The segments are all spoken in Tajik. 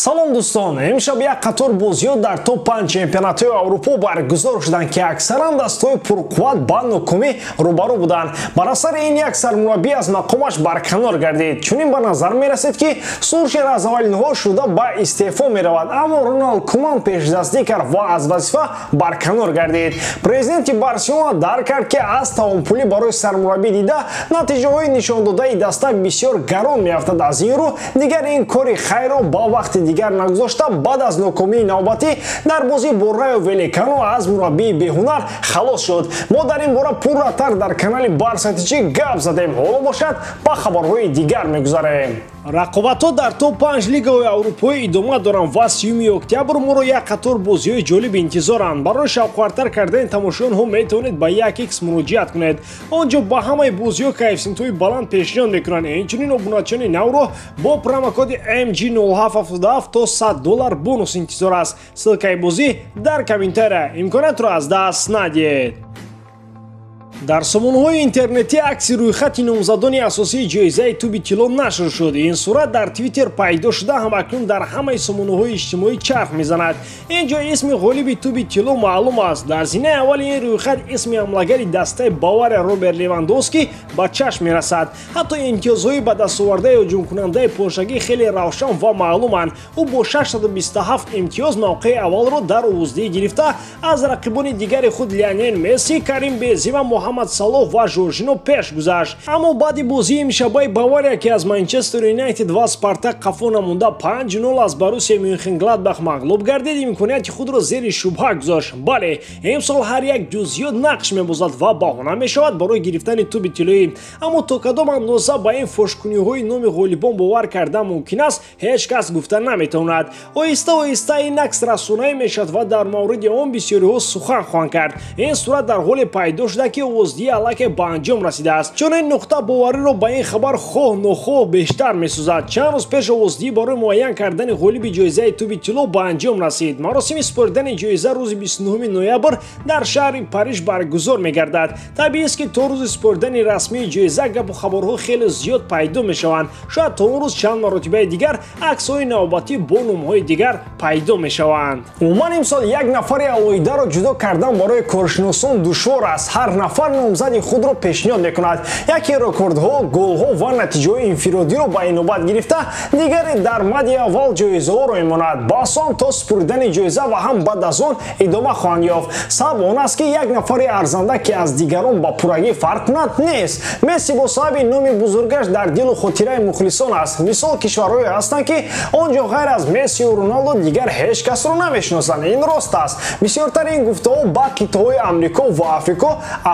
Салом, дӯстон! Имшаб як қатор бозиҳо дар топ 5 чемпионатҳои Аврупо баргузор шуданд, ки аксаран дастҳои пурқувват ба нокомӣ рӯбарӯ буданд. Бар асари ин як сармураббӣ аз мақомаш барканор гардид. Чунин ба назар мерасид, ки Сулшер аз аввалинҳо шуда ба истеъфо меравад, аммо Роналд Куман пешдастӣ кард ва аз вазифа барканор гардид. Президенти Барселона дарк кард, ки аз тавонпулӣ барои сармураббӣ дида натиҷаҳои нишондодаи даста бисёр гарон меафтад. Аз ин рӯ дигар ин кори хайрро ба вақти дигар нагузошта, баъд аз нокомии навбатӣ дар бозӣ бо Райо Валекано аз мураббии беҳунар халос шуд. Мо дар ин бора пурратар дар канали Барса ТЧ гап задем. Ҳоло бошад, ба хабарҳои дигар мегузарем. Рақобатҳо дар топ 5 лигаҳои аврупоӣ идома доранд ва 30 октябр моро як қатор бозиҳои ҷолиб интизоранд. Барои шавқовартар кардани тамошои онҳо метавонед ба 1x муроҷиат кунед. Он ҷо ба ҳамаи бозиҳо коэффисиентҳои баланд пешниҳод мекунанд. Инчунин обуначиёни навро бо промокоди MG0777 то $100 бонус интизор аст. Ссылкаи бозӣ дар комментария. Имкониятро аз даст надиҳед. Дар сомонаҳои интернетӣ акси рӯйхати номзадони асосии ҷоизаи туби тилло нашр шуд. Ин сурат дар Твиттер пайдо шуда, ҳамакнун дар ҳамаи сомонаҳои иҷтимоӣ чарх мезанад. Ин ҷо исми ғолиби туби тилло маълум аст. Дар зинаи аввали ин рӯйхат исми ҳамлагари дастаи Бавария Роберт Левандовский ба чашм мерасад. Ҳатто имтиёзҳои ба дастовардаи ҳуҷумкунандаи полшагӣ хеле равшан ва маълуманд. Ӯ бо 627 имтиёз мавқеи аввалро дар овоздиҳӣ гирифта, аз рақибони дигари худ Лионел Месси, Карим Бензема, Муҳаммад Салоҳ ва Жоржино пеш гузашт. Аммо баъди бозии имшабаи Бавария, ки аз Манчестер Юнайтед ва Спартак қафо намонда 5-0 аз Боруссия Мюнхенгладбах мағлуб гардид, имконияти худро зери шубҳа гузошт. Бале, имсол ҳар як ҷузъиёт нақш мебозад ва баҳона мешавад барои гирифтани туби тиллоӣ. Аммо то кадом андоза ба ин фошкуниҳои номи ғолибон бовар кардан мумкин аст, ҳеҷ кас гуфта наметавонад. Оҳиста оҳиста ин акс расонаӣ мешавад ва дар мавриди он бисёриҳо сухан хоҳанд кард. Ин сурат дар ҳоле пайдо шуда, ки овоздиҳӣ аллакай ба анҷом расидааст. Чунин нуқта бовариро ба ин хабар хоҳ нохоҳ бештар месозад. Чанд рӯз пеш овоздиҳӣ барои муайян кардани ғолиби ҷоизаи туби тилло ба анҷом расид. Маросими супоридани ҷоиза рӯзи 29 ноябр дар шаҳри Париж баргузор мегардад. Табиист, ки то рӯзи супоридани расмии ҷоиза гапу хабарҳо хеле зиёд пайдо мешаванд. Шояд то он рӯз чанд маротибаи дигар аксҳои навбатӣ бо номҳои дигар пайдо мешаванд. Умуман, имсол як нафари алоҳидаро ҷудо кардан барои коршиносон душвор аст. Ҳар нафар номзади худро пешниҳод мекунад. Яке рекордҳо, голҳо ва натиҷаҳои инфиродиро ба инобат гирифта, дигаре дар мади аввал ҷоизаҳоро мемонад. Баҳсон то супуридани ҷоиза ва ҳам баъд аз он идома хоҳанд ёфт. Сабаб он аст, ки як нафари арзанда, ки аз дигарон ба пуррагӣ фарқ кунад, нест. Месси бо сабаби номи бузургаш дар дилу хотираи мухлисон аст. Мисол, кишварҳое ҳастанд, ки он ҷо ғайр аз Мессию Роналдо дигар ҳеҷ касро намешиносанд. Ин рост аст. Бисёртар ин гуфтаҳо ба қитъаҳои Амрико ва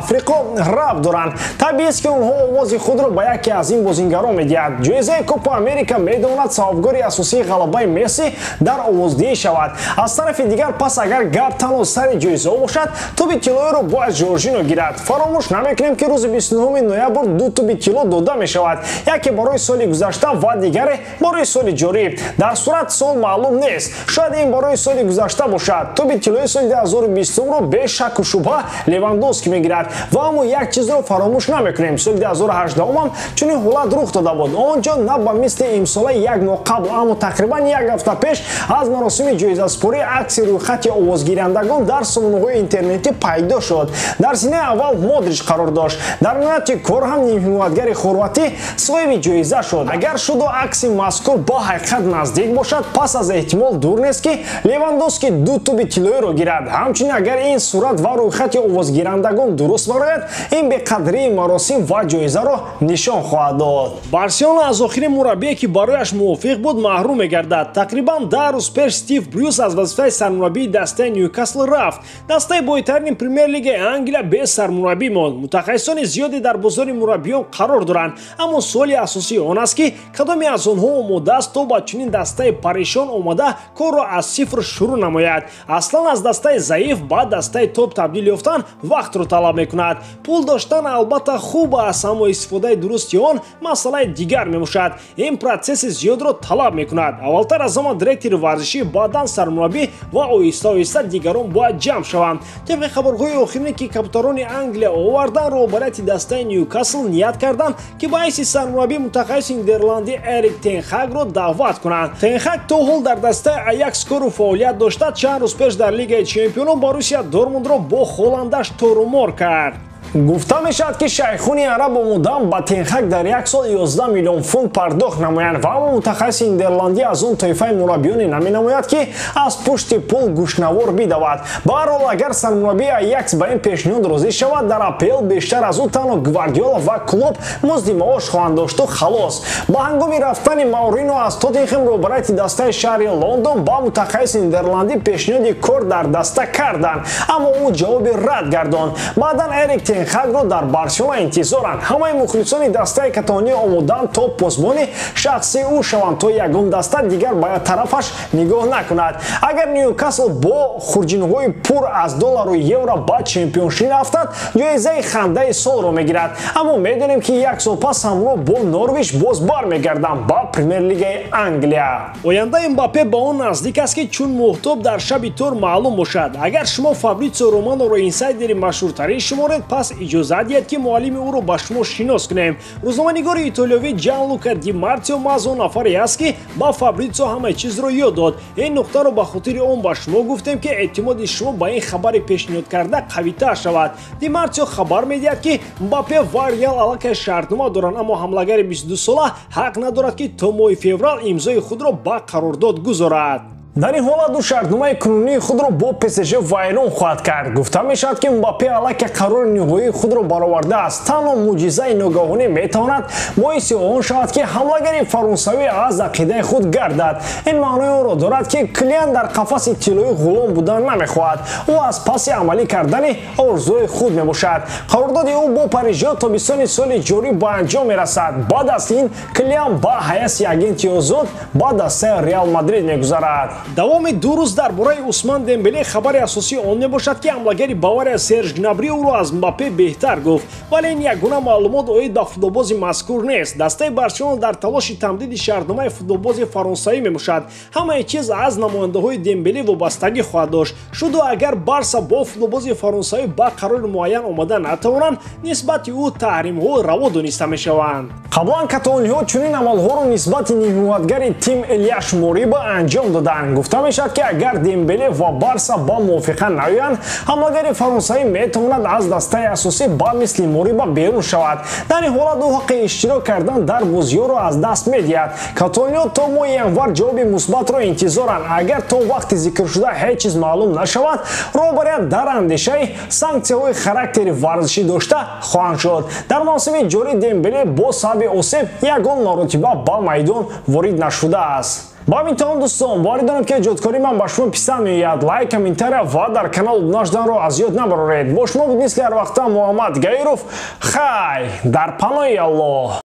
Африқо рабт доранд. Табиист, ки онҳо овози худро ба яке аз ин бозингарон медиҳад. Ҷоизаи Копа Америка метавонад сабабгори асосии ғалабаи Месси дар овоздиҳӣ шавад. Аз тарафи дигар, пас агар гап танҳо сари ҷоизаҳо бошад, туби тиллоиро бояд Жоржино гирад. Фаромӯш намекунем, ки рӯзи 29 ноябр ду туби тилло дода мешавад: яке барои соли гузашта ва дигаре барои соли ҷорӣ. Дар сурат сол маълум нест, шояд ин барои соли гузашта бошад. Туби тиллои соли 2020-ро бе шакку шубҳа Левандовски мегирад. Ва аммо як чизро фаромӯш намекунем: соли 2018 ҳам чунин ҳолат рух дода буд. Он ҷо на ба мисли имсола як моҳ қабл, аммо тақрибан як ҳафта пеш аз маросими ҷоизаспорӣ акси рӯйхати овозгирандагон дар сомонаҳои интернетӣ пайдо шуд. Дар зинаи аввал Модрич қарор дошт. Дар ниҳояти кор ҳам нимҳимоятгари хорватӣ соҳиби ҷоиза шуд. Агар шуду акси мазкур ба ҳақиқат наздик бошад, пас аз эҳтимол дур нест, ки Левандовски ду туби тиллоиро гирад. Ҳамчунин, агар ин сурат ва рӯйхати овозгирандагон дуруст барояд, ин беқадрии маросим ва ҷоизаро нишон хоҳад дод. Барселона аз охири мураббие, ки барояш мувофиқ буд, маҳрум мегардад. Тақрибан 10 рӯз пеш Стив Брюс аз вазифаи сармураббии дастаи Ньюкасл рафт. Дастаи бойтарини Премер-лигаи Англия бе сармураббӣ монд. Мутахассисони зиёде дар бозори мураббиён қарор доранд, аммо суоли асосии он аст, ки кадоме аз онҳо омода аст, то ба чунин дастаи парешон омада корро аз сифр шурӯъ намояд. Аслан аз дастаи заиф ба дастаи топ табдил ёфтан вақтро талаб мекунад. кунад. Пул доштан албатта хуб аст, аммо истифодаи дурусти он масъалаи дигар мебошад. Ин протсесси зиёдро талаб мекунад. Аввалтар аз ҳама директори варзишӣ, баъдан сармураббӣ ва оҳиста-оҳиста дигарон бояд ҷамъ шаванд. Тибқи хабарҳои охирине, ки кабутарони Англия оварданд, роҳбарияти дастаи Ньюкасл ният карданд, ки ба ҳайси сармураббӣ мутахассиси нидерландӣ Эрик Тенхагро даъват кунанд. Тенхаг то ҳол дар дастаи Аякс кору фаъолият дошта, чанд рӯз пеш дар Лигаи Чемпионон Боруссия Дортмундро бо холандаш торумор кард. Гуфта мешавад, ки шайхони араб омоданд ба Тенхаг дар як сол 11 миллион фунт пардохт намоянд ва аммо мутахассиси нидерландӣ аз он тоифаи мураббиёне наменамояд, ки аз пушти пул гӯшнавор бидавад. Ба ҳар ҳол, агар сармураббии Аякс ба ин пешниҳод розӣ шавад, дар АПЛ бештар аз ӯ танҳо Гвардиола ва Клоп музди маош хоҳанд дошту халос. Ба ҳангоми рафтани Маурино аз Тоттенхем роҳбарияти дастаи шаҳри Лондон ба мутахассиси нидерландӣ пешниҳоди кор дар даста карданд, аммо ӯ ҷавоби рад гардонд. Баъдан Эрик Тенхагро дар Барселона интизоранд. Ҳамаи мухлисони дастаи каталонӣ омоданд то посбони шахсии ӯ шаванд, то ягон даста дигар ба тарафаш нигоҳ накунад. Агар Ньюкасл бо хурҷинҳои пур аз доллару евро ба чемпионшип афтад, ҷоизаи хандаи солро мегирад. Аммо медонем, ки як сол пас ҳамроҳ бо Норвич боз бармегарданд ба Премер-лигаи Англия. Ояндаи Мбаппе ба он наздик аст, ки чун моҳтоб дар шаби тор маълум бошад. Агар шумо Фабритсио Романоро инсайдери машҳуртарин шуморед, пас иҷозат диҳед, ки муаллими ӯро ба шумо шинос кунем. Рӯзноманигори итолиёвӣ Ҷанлука Ди Мартио маҳз он нафаре аст, ки ба Фабритсио ҳамаи чизро ёд дод. Ин нуқтаро ба хотири он ба шумо гуфтем, ки эътимоди шумо ба ин хабари пешниҳодкарда қавитар шавад. Ди Мартио хабар медиҳад, ки Мбаппе ва Реал аллакай шартнома доранд, аммо ҳамлагари 22сола ҳақ надорад, ки то моҳи феврал имзои худро ба қарордод гузорад. Дар ин ҳолат ӯ шартномаи кунунии худро бо ПСЖ вайрон хоҳад кард. Гуфта мешавад, ки Мбаппе аллакай қарори ниҳоии худро баровардааст. Танҳо мӯъҷизаи ногаҳонӣ метавонад боиси он шавад, ки ҳамлагари фаронсавӣ аз ақидаи худ гардад. Ин маънои онро дорад, ки Килиан дар қафаси тиллоӣ ғулом будан намехоҳад. Ӯ аз паси амалӣ кардани орзуи худ мебошад. Қарордоди ӯ бо парижиё тобистони соли ҷорӣ ба анҷом мерасад. Баъд аз ин Килиан ба ҳайати агенти озод ба дастаи Реал Мадрид мегузарад. Давоми 2 рӯз дар бораи Усман Дембеле хабари асосии он мебошад, ки ҳамлагари Бавария Серж Гнабри ӯро аз Мбаппе беҳтар гуфт. Вале ин ягона маълумот оид ба футболбози мазкур нест. Дастаи Барселона дар талоши тамдиди шартномаи футболбози фаронсавӣ мебошад. Ҳамаи чиз аз намояндаҳои Дембеле вобастагӣ хоҳад дошт. Шуду агар Барса бо футболбози фаронсавӣ ба қарори муайян омада натавонанд, нисбати ӯ таҳримҳо раво дониста мешаванд. Қаблан каталониҳо чунин амалҳоро нисбати ниҳоятгари тим Элияш Мориба анҷом доданд. Гуфта мешавад, ки агар Дембеле ва Барса ба мувофиқа наоянд, ҳамлагари фаронсавӣ метавонад аз дастаи асосӣ ба мисли Мориба берун шавад. Дар ин ҳолат ӯ ҳаққи иштирок кардан дар бозиҳоро аз даст медиҳад. Каталониҳо то моҳи январ ҷавоби мусбатро интизоранд. Агар то вақти зикршуда ҳеҷ чиз маълум нашавад, роҳбарият дар андешаи санксияҳои характери варзишӣ дошта хоҳанд шуд. Дар мавсими ҷорӣ Дембеле бо сабаби осеб ягон маротиба ба майдон ворид нашудааст. Ба ҳамин тамом, дӯстон, боварӣ дорам, ки эҷодкории ман ба шумо писанд меояд. Лайк, комментария ва дар канал обуна шуданро аз ёд набароред. Бо шумо буд мисли ҳар вақта Муҳаммад Гаиров. Хай, дар паноҳи Аллоҳ.